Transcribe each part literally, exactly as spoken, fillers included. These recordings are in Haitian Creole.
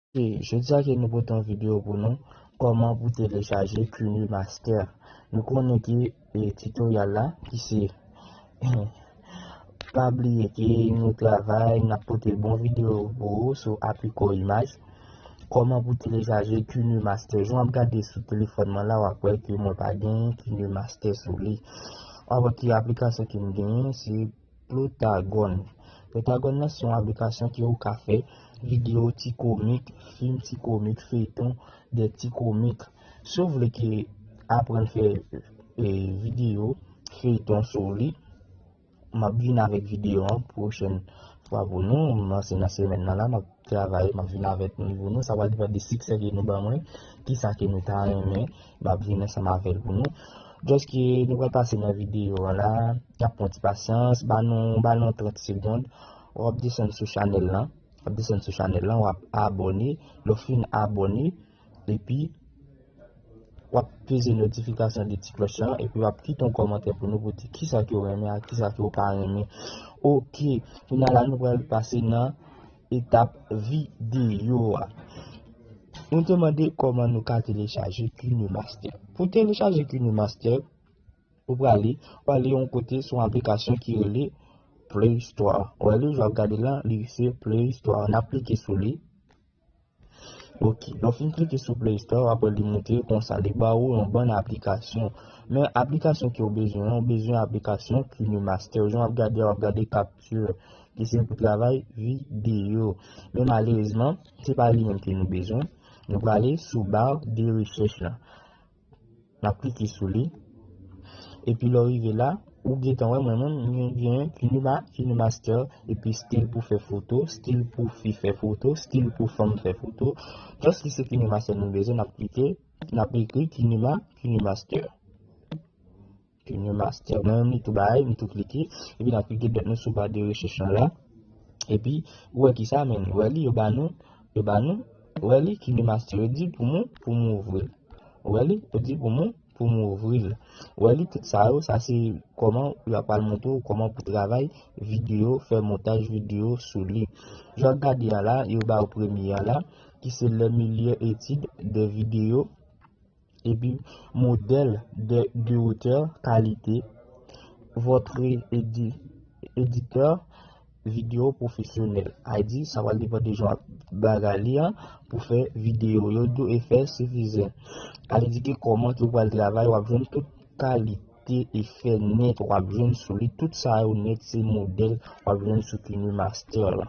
Ok, jodi a ke nou pote yon videyo pou nou, kòman pou telechaje KineMaster. Nou konnen ke e, tutorial la, ki se pa bliye ke nou travay, n ap pote bon videyo pou ou sou aplikò imaj. Kòman pou telechaje KineMaster. Jan w ap gade sou telefòn mwen la, w ap wè ke mwen pa gen KineMaster sou li. W ap wè ki aplikasyon ke m genyen, se Plotagon. Plotagon nan se yon aplikasyon ke ou ka fè videyo ti komik, fim ti komik, feyton de ti komik. Si w vle ke aprann fè e, videyo, feyton sou li, m ap vin avèk videyo an pwochèn fwa pou nou. M panse nan semèn nan la, m ap travay, m ap vin avèk li pou nou. Sa pral depann de siksè ke nou ban mwen, kisa ke nou ta renmen, m ap vin ansanm avè l pou nou. Jis ke nou pral pase nan videyo an la, n ap pran ti pasyans, ba nou, ba nou trant segonn, w ap desann sou chanèl lan, w ap desann sou chanèl lan, w ap abòne, lè w fin abòne, epi w ap peze notifikasyon de ti klòch lan, epi w ap kite yon kòmantè pou nou pou di kisa ke w renmen ak kisa ke w pa renmen. Ok, kounye a la nou pral pase nan etap videyo a. Nou te mande kòman nou ka telechaje KineMaster. Pou telechaje KineMaster, ou prale, ou prale yon kote sou aplikasyon ki rele Play Store. Ou wè li, jan w ap gade la, li se Play Store. N ap klike sou li. Ok, lè w fin klike sou Play Store, w ap wè li montre konsa, li ba ou yon bann aplikasyon. Men aplikasyon ke w bezwen an, w bezwen aplikasyon KineMaster. Jan w ap gade, w ap gade kapti ki se pou travay videyo. Men malerezman, se pa li menm ke nou bezwen. Nou prale sou ba de rechèch la. N ap klike sou li. Epi lè w rive la, ou gentan wè mwen menm, mwen gen Kinema, KineMaster, epi stil pou fè foto, stil pou fi fè foto, stil pou fanm fè foto. Just ki se KineMaster nou bezwen, n ap klike, n ap ekri Kinema, KineMaster. KineMaster. Mwen menm, li tou bay, m tou klike, epi n ap klike dèt nou sou ba de rechèch lan la. Epi, ou wè kisa, men, ou wè li, yo ba nou, yo ba nou, ou wè li, KineMaster, yo di pou mwen, pou mwen ouvri l. Ou wè li, yo di pou mwen, pou mwen ouvri l. Ou wè li, tout sa yo, sa se kòman yo ap pral montre w kòman pou travay videyo, fè montaj videyo sou li. Jan w ap gade a la, yo ba w premye a la, ki se les meilleures études de vidéo, epi modèle de, de hauteur qualité, votre édi-, éditeur vidéo professionnel. A di, sa pral depann de jan bagay li an pou fè videyo yo dwe fè sifizan. A di ke kòman ke w pral travay, w ap jwenn tout kalite efè nèt w ap jwenn sou li. Tout sa yo nèt se modèl w ap jwenn sou KineMaster la.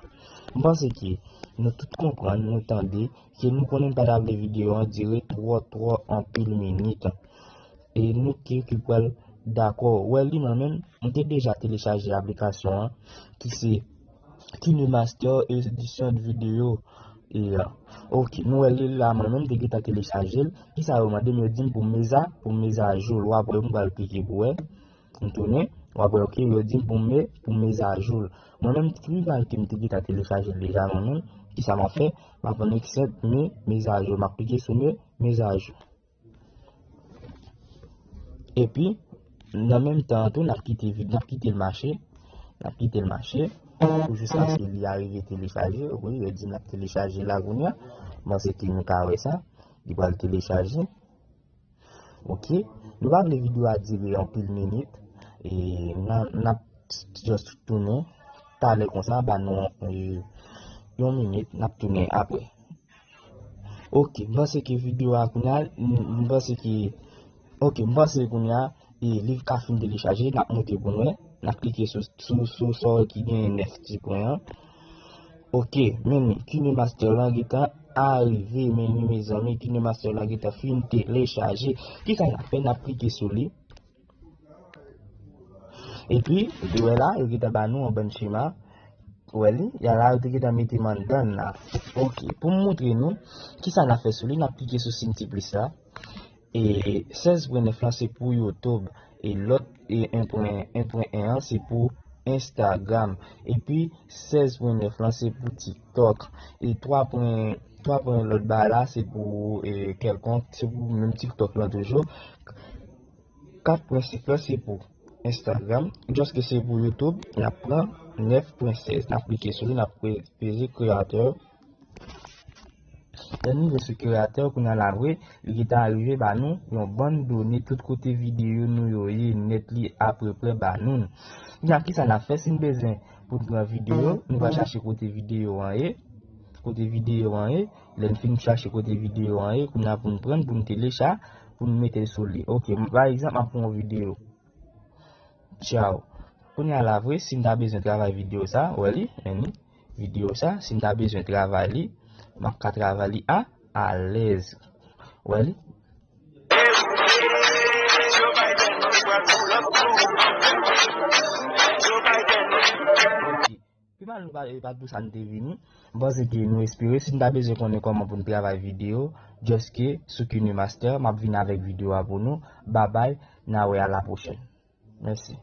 M panse ke nou tout konprann, nou tande, ke nou konnen n pa ta vle videyo an dire twò, twò anpil minit. E nou ki, ki pral dakò. Ou wè li mwen menm, m te deja telechaje aplikasyon an, ki se KineMaster Edition de Video. E, ok, nou wè li la, mwen menm, m te gentan telechaje l. Kisa yo mande m? Yo di m pou m meza, pou m meza jou l. W ap wè, m pral klike pou wè. M tounen, w ap wè, ok, yo di m pou m me, pou m meza jou l. Mwen menm, pi mal ke m te gentan telechaje l deja, mwen menm, kisa m ap fè? M ap ann accept me, meza jou. M ap klike sou me, meza jou. Epi, nan menm tan an tou, n ap kite vid-, n ap kite l mache. N ap kite l mache pou jiskaske li arive telechaje. Wi, yo di n ap telechaje la kounye a. M panse ke nou ka wè sa. Li pral telechaje. Ok. Nou pa vle videyo a dire anpil minit. E n a, n ap just tounen talè konsa, ba nou, e, yon minit, n ap tounen apre. Ok, m panse ke videyo a kounye a, m, m panse ke, ok, m panse kounye a, e, li ka fin telechaje, n ap monte pou nou wè. N ap klike sou, sou, sou sa ki gen nèf ti pwen an. Ok, men KineMaster lan gentan arive, men mezanmi, KineMaster lan gentan fin telechaje. Kisa n ap fè? N ap klike sou li. Epi, ou wè la, yo gentan ba nou yon bann chema. Ou wè li, ya la, yo te gentan mete m anndan la. Ok, pou m montre nou, kisa n ap fè sou li, n ap klike sou siy ti plis la. E sèz pwen nèf lan, se pou YouTube. E lòt, e en pwen, en pwen en an, se pou Instagram. Epi, sèz pwen nèf lan, se pou TikTok. E twa pwen, twa pwen lòt ba la, se pou, e, kèlkonk, se pou menm TikTok lan toujou. Kat pwen senk lan, se pou Instagram. Just ke se pou YouTube, n ap pran nèf pwen sèz. N ap klike sou li, n ap pe-, peze kreyatè. Lè n rive sou kreatè, kounye a la vre, li gentan rive ba nou yon bann done tout kote videyo nou yo ye nèt, li apeprè ba nou. Kounye a kisa n ap fè si n bezwen pou n pran videyo, nou va chache kote videyo an ye. Kote videyo an ye, lè n fin chache kote videyo an ye, kounye a pou n pran l, pou n telecha, pou n mete l sou li. Ok, pa egzanp, m ap pran yon videyo. Tchaw. Kounye a la vre, si m ta bezwen travay videyo sa, wè li, men li, videyo sa, si m ta bezwen travay li, m ap ka travay li a alèz. Wè li. Pi mal nou pa, pa t pou sa n te vini. M panse ke nou espere, si n ta bezwen konnen kòman pou n travay videyo, just ke sou KineMaster, m ap vin avèk videyo a pou nou. Babay, n a wè a la pwochèn. Mèsi.